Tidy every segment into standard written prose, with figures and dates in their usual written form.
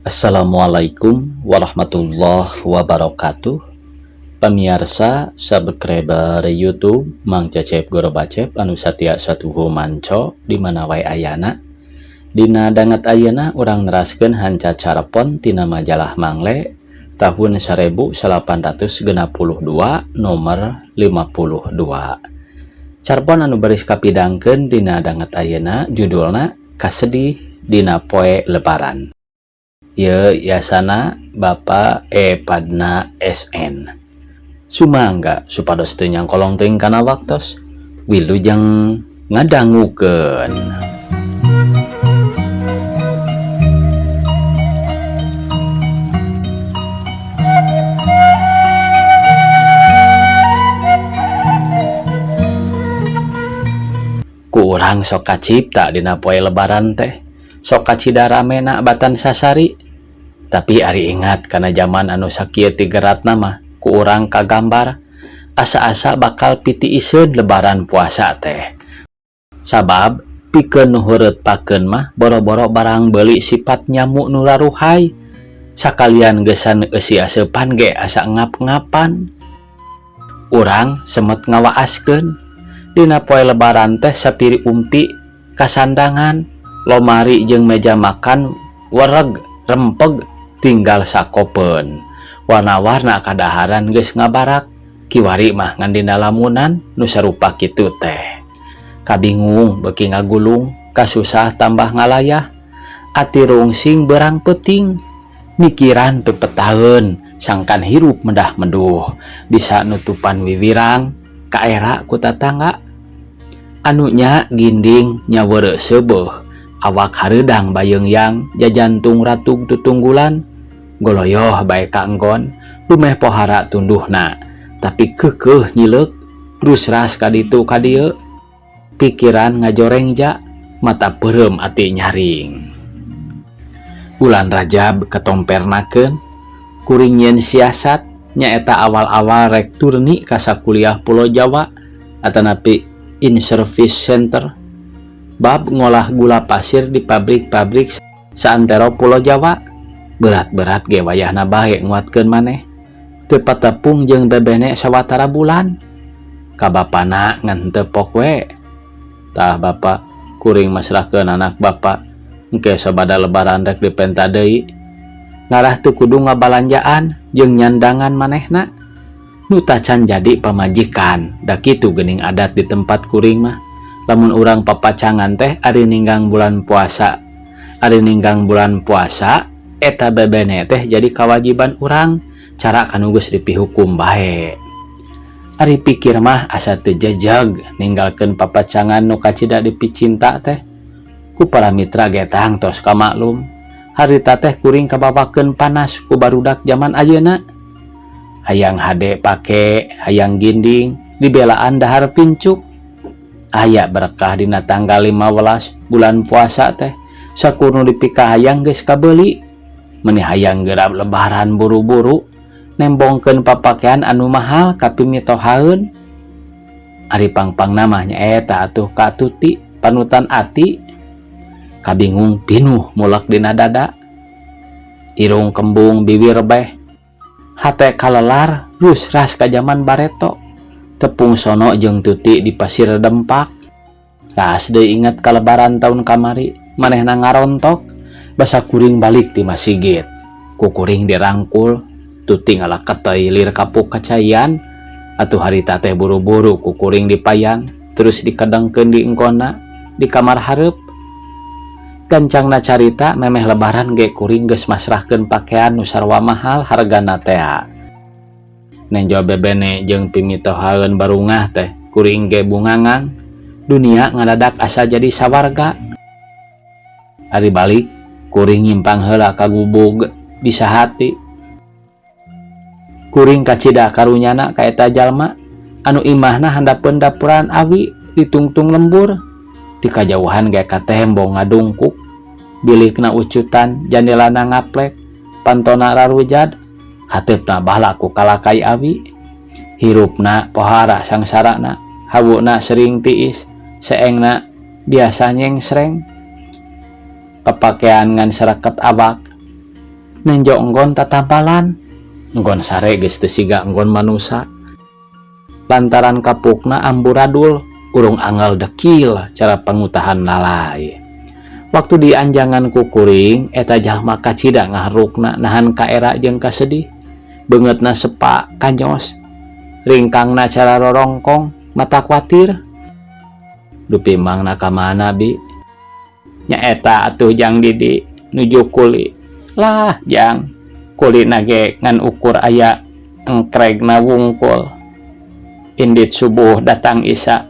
Assalamualaikum warahmatullahi wabarakatuh. Pamiarsa subscriber YouTube Mang Cecep Goro Bacep anu satia satuhu manco di mana wae ayana. Dina danget ayeuna urang neraskeun hanca carepon tina majalah Mangle tahun 1862 nomor 52. Carpon anu baris kapidangkeun dina danget ayeuna judulna Kasedih Dina Poe Lebaran. Ieu yasana Bapak E Padna SN. Sumangga supados teu nyangkolong teuing kana waktos. Wilujeng ngadangukeun. Ku urang sok kacipta dina poe lebaran teh. Sok kacida ramena batan sasari. Tapi ari ingat kana zaman anu sakieu tigeratna mah ku urang kagambar asa-asa bakal pitiiseun lebaran puasa teh. Sabab pikeun nu heureut pakeun mah boro-boro barang beuli sifat nyamu nu raruhay. Sakalian geusan eusi aseupan ge asa ngap-ngapan. Urang semet ngawaaskeun dina poe lebaran teh sapiri umpi kasandangan, lomari jeung meja makan wereg rempeg tinggal sakopeun. Warna-warna kadaharan geus ngabarak, kiwari mah ngan dina lamunan nu sarupa kitu teh. Kabingung beuki ngagulung, kasusah tambah ngalayah, ati rungsing berang peuting, mikiran pepetaeun sangkan hirup mendah menduh, bisa nutupan wiwirang kaera ku tatangga. Anu nya ginding nyaweureuh seubeuh, awak hareudang bayeungyang, jajantung ratug tutunggulan, goloyoh bae kaenggon, lumeh pohara tunduhna, tapi keukeuh nyileuk, rusras ka ditu ka dieu, pikiran ngajorengja, mata peureum ati nyaring. Bulan Rajab ketompernakeun, kuring nyieun siasat nyaeta awal-awal rek turni ka sakuliah Pulau Jawa atanapi in service center bab ngolah gula pasir di pabrik-pabrik saantero Pulau Jawa. Berat-berat ge wayahna bae nguatkeun maneh. Teu patepung jeung bebene sawatara bulan. Ka bapana ngan teu pok we. Tah bapa kuring masrahkeun anak bapa engke sabada lebaran rek dipenta deui. Ngarah teu kudu ngabalanjaan jeung nyandangan manehna. Nu tacan jadi pamajikan, da kitu geuning adat di tempat kuring mah. Lamun urang papacangan teh ari ninggang bulan puasa. Ari ninggang bulan puasa eta bebene teh jadi kewajiban urang, cara kanu geus dipihukum bae. Ari pikir mah asa teu jejeg ninggalkeun papacangan nu kacida dipicinta teh. Ku para mitra ge tangtos kamaklum. Harita teh kuring kabawakeun panas ku barudak zaman ayeuna. Hayang hade pake, hayang ginding, dibelaan dahar pincuk. Aya berkah dina tanggal 15 bulan puasa teh. Sakur nu dipikahayang geus kabeuli. Meni hayang geura lebaran buru-buru, nembongkeun papakean anu mahal ka pimitohaeun. Ari pangpangna mah nyaeta atuh ka Tuti panutan ati. Kabingung pinuh mulek dina dada. Irung kembung biwir beh. Hate kalelar rusras ka jaman bareto. Tepung sono jeung Tuti di pasir dempak. Ras deui inget ka lebaran taun kamari, manehna ngarontok basa kuring balik ti masigit. Ku kuring dirangkul, Tuti ngalaketeuy lir kapuk kacaian. Atuh harita teh buru-buru ku kuring dipayang, terus dikedengkeun di engkona di kamar hareup. Gancangna carita memeh lebaran ge kuring geus masrahkeun pakean nu sarua mahal hargana tea. Nenjo bebene jeung pimitohaeun barungah teh kuring ge bungangan. Dunia ngadadak asa jadi sawarga. Ari balik kuring nyimpang heula ka gubug bisa hati. Kuring kacida karunyana ka eta jalma anu imahna handapeun dapuran awi ditungtung lembur. Ti kajauhan ge ka tembong ngadungkuk. Bilikna ucutan, jandelana ngaplek, pantona rarujad, hateupna balak ku kalakai awi. Hirupna pohara sangsarana, hawuna sering tiis, seengna biasa nyengsreng. Papakean ngan seraket awak, Nenjo enggon tatampalan. Enggon sare geus teu siga enggon manusa. Lantaran kapukna amburadul, urung angel dekil cara pangutahan lalai. Waktu dianjangan ku kuring, eta jalma kacida ngaharukna nahan kaera jeung kasedih. Beungeutna sepa kanyos. Ringkangna cara rorongkong, mata kuatir. Dupi mangna ka mana bi? Nyaeta atuh Jang Didi nuju kuli. Lah jang, kulina ge ngan ukur aya engkregna wungkul. Indit subuh datang Isya,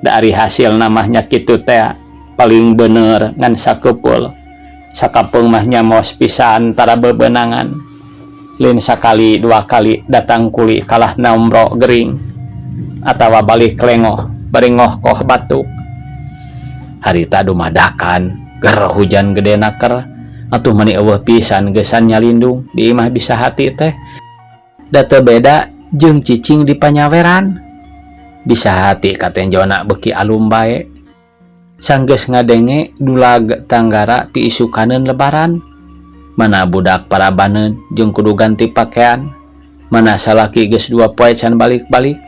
da ari hasilna mah nya kitu tea, paling bener ngan sakeupul. Sakapeung mah nya mos pisan tara bebenangan. Lin sakali dua kali datang kuli kalah nombro gering atawa balik lengoh bari ngohkoh batuk. Harita dumadakan ger hujan gede naker atuh meni eueuh pisan geusan nyalindung di imah bisa hati teh. Da teu beda jeung cicing di panyaweran. Bisa hati katenjona beuki alum bae. Sanggeus ngadenge dulag tanggara piisukaneun lebaran. Mana budak parabaneun jeung kudu ganti pakaian. Mana salaki geus dua poe can balik-balik.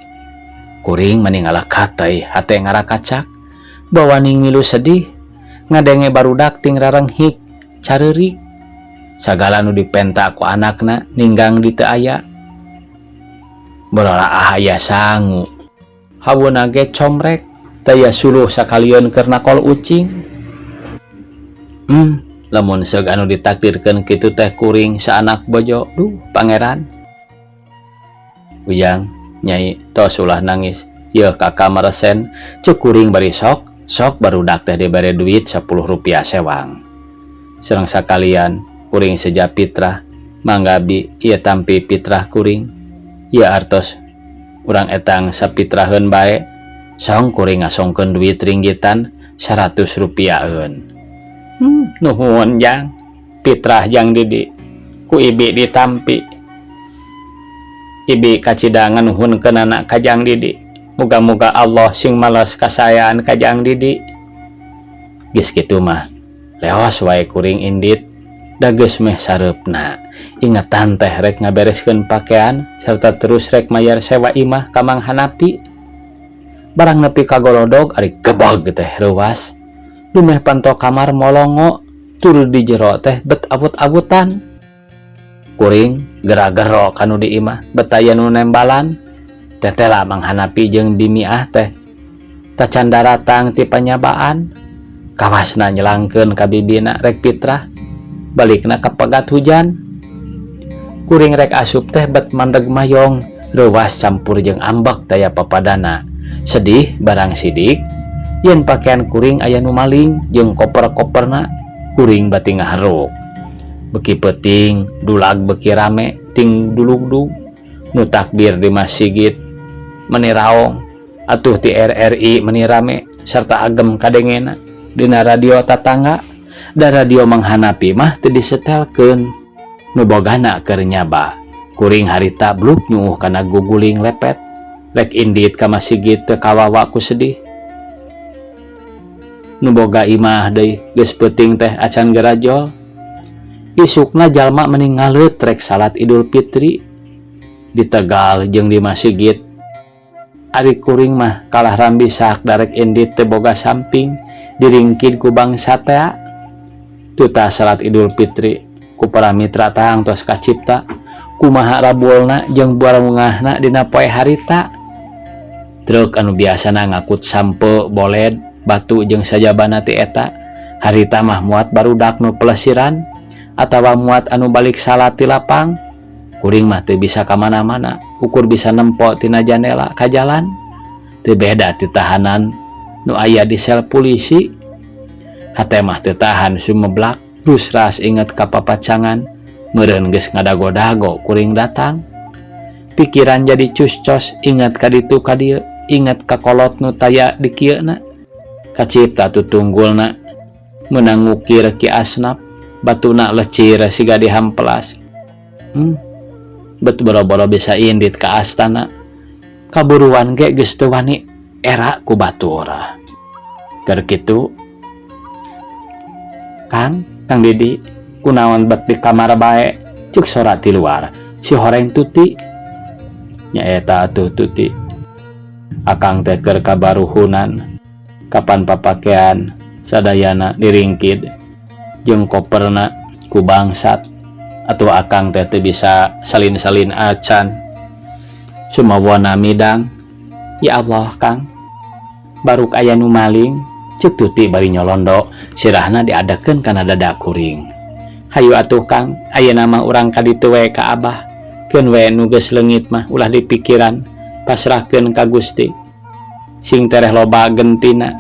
Kuring mani ngalakateuy hate ngarakacak. Bawaning milu sedih ngadenge barudak ting rarenghik careurik. Sagala nu dipenta ku anakna ninggang di teu aya. Borolaah aya sangu. Haweuna ge comrek taya suluh sakalieun keur nakol ucing. Lamun seug anu ditakdirkeun kitu teh kuring saanak bojo, duh pangeran. Ujang, nyai tos ulah nangis. Yeuh ka kamar resen, ceuk kuring bari sok, sok barudak teh dibere duit 10 rupiah sewang. Sareng sakalian kuring seja fitrah, mangga bi ieu tampi fitrah kuring. Ieu artos urang etang sapitraheun bae. Song kuring ngasongkeun duit ringgitan 100 rupiaheun. Nuhun jang, fitrah jang Didi ku ibi ditampi. Ibi kacida nganuhunkeunana ka Jang Didi. Muga-muga Allah sing males kasayaan ka Jang Didi. Geus kitu mah leos wae kuring indit. Da geus meh sareupna. Ingetan teh rek ngabereskeun pakaian serta terus rek mayar sewa imah ka Mang Hanapi. Barang nepi ka golodog ari gebeg teh reuas. Dumeh panto kamar molongo tur di jero teh bet awut-awutan. Kuring gera-gero kanu di imah bet aya nu nembalan. Tetela Mang Hanapi jeung Bimiah teh tacan daratang ti panyabaan. Kawasna nyelangkeun ka bibina rek fitrah. Balikna kapegat hujan. Kuring rek asup teh bet mandeg mayong reuas campur jeung ambek daya papadana. Sedih barang sidik yen pakaian kuring aya nu maling jeung koper-koperna kuring bati ngaharuk. Beki peuting dulag beki rame ting dulugdug nu takbir di masjid meni raong atuh ti RRI meni rame serta agem kadengena dina radio tatangga. Da radio Mang Hanapi mah teu disetelkeun nu bogana keur nyaba. Kuring harita bluk nyuuh kana guguling lepet rek indit ka masjid teu kawawa ku sedih. Nu boga imah deui geus peuting teh acan gerajol. Isukna jalma meni ngaleut rek salat Idul Fitri di Tegal jeung di masjid. Ari kuring mah kalah rambisak darek indit teu boga samping diringkid ku bangsa tea. Tuta salat Idul Fitri ku para mitra tang tos kacipta kumaha rabulna jeung buarungahna dina poe harita. Truk anu biasana ngakut sampe boled batu jeung sajabana ti eta harita mah muat barudak nu pelesiran atawa muat anu balik salat ti lapang. Kuring mah teu bisa ka mana-mana, ukur bisa nempo tina jandela ka jalan. Teu beda ti tahanan nu aya di sel polisi. Hate mah teu tahan sumeblak, rusras inget ka papacangan, meureun geus ngadago-dago kuring datang. Pikiran jadi cuscos inget ka ditu ka dieu, inget ka kolot nu taya di kieuna. Kacipta tutunggulna meunang ngukir Ki Asnap, batuna lecir siga dihampelas. Bet boro-boro bisa indit ka astana. Kaburuan ge geus teu wani era ku batur. Keur kitu Kang, Kang Didi, kunaon bet di kamar bae. Cek sora ti luar si horeng Tuti. Nyaeta atuh Tuti. Akang teh keur kabaruhunan. Kapan papakean sadayana diringkid jeung koperna ku bangsat. Atuh akang teh teu bisa salin-salin acan. Sumawona midang. Ya Allah Kang. Baruk aya nu maling. Cek Tuti bari nyolondo sirahna diadekeun kana dada kuring. Hayu atuh Kang, ayeuna mah urang ka ditu we ka Abah. Keun we nu geus leungit mah ulah dipikiran, pasrahkeun ka Gusti. Sing tereh loba gentina.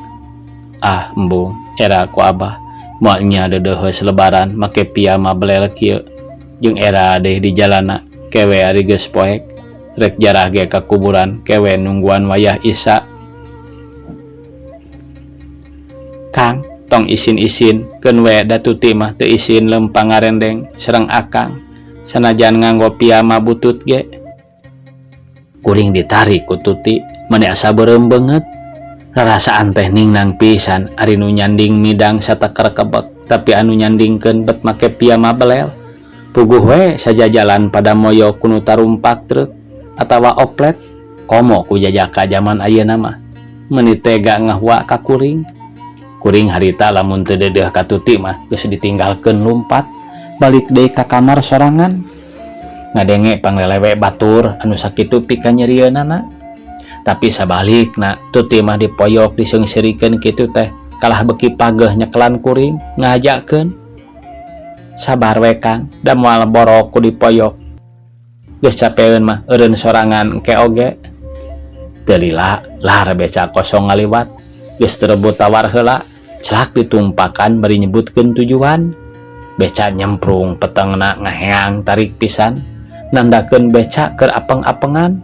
Ah embung, era ku Abah. Moal nya deudeuheus lebaran make piyama belel kieu. Jeung era deui di jalana, kewe ari geus poek. Rek jarah ge ka kuburan, kewe nungguan wayah Isya. Kang, tong isin-isin, keun we da Tuti mah teu isin leumpang ngarendeng sareng akang. Sanajan nganggo piyama butut ge. Kuring ditarik ku Tuti, meni asa beureum beungeut. Rarasaan teh ningnang pisan ari nu nyanding midang sateker kebek, tapi anu nyandingkeun bet make piyama belel. Puguh we sajajalan pada moyok ku nu tarumpak truk atawa oplet, komo ku jajaka jaman ayeuna mah. Meuni tega ngahua ka kuring. Kuring harita lamun teu deudeuh ka Tuti mah geus ditinggalkeun lumpat, balik deui ka kamar sorangan. Ngadenge panglelewe batur anu sakitu pikanyerieunana. Tapi sabalikna Tuti mah dipoyok diseungseurikeun kitu teh kalah beuki pageuh nyekelan kuring ngajakeun. Sabar we Kang, da moal borok ku dipoyok. Geus capeun mah eureun sorangan engke oge. Teu lila lar beca kosong ngaliwat. Geus terebut tawar heula, celak ditumpakan bari nyebutkeun tujuan. Beca nyemprung petengna ngaheang tarik pisan, nandakeun beca keur apeng-apengan.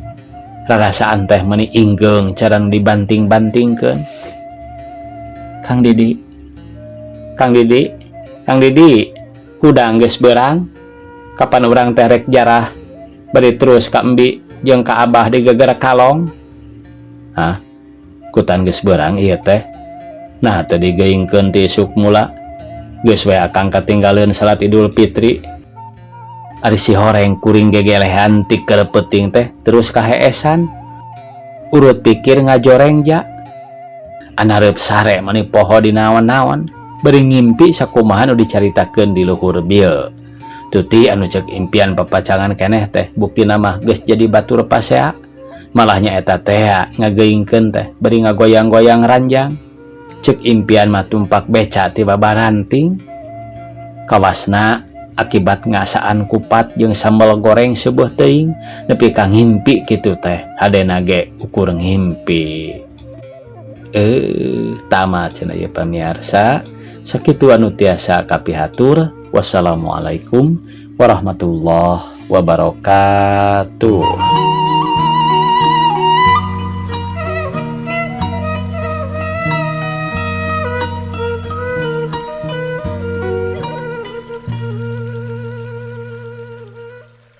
Rarasaan teh meuni inggeung cara nu dibanting-bantingkeun. Kang Didi, Kang Didi, Kang Didi, hudang geus beurang. Kapan urang teh rek jarah bari terus ka embi jeung ka abah digeger kalong. Hah? Kutan geus beurang ieu teh. Nah teu digeingkeun ti isuk mula. Geus we akang katinggaleun salat Idul Fitri. Ari si horeng kuring gegelehan ti keur peuting teh terus kaheesan. Urut pikir ngajoreng ja. Anareup sare mani poho di naon-naon. Bari ngimpi sakumaha nu dicaritakeun di luhur bieu. Tuti anu cek impian papacangan keneh teh buktina mah geus jadi batur pasea. Malah nyaeta tea ngageingkeun teh bari ngagoyang-goyang ranjang. Cek impian mah tumpak beca ti babaranting. Kawasna akibat ngasaan kupat jeung sambal goreng seubeut teuing nepi ka ngimpi kitu teh hadena ge ukur ngimpi. Tamat cenah ieu pamiarsa. Sakitu anu tiasa kapihatur. Wassalamualaikum warahmatullahi wabarakatuh.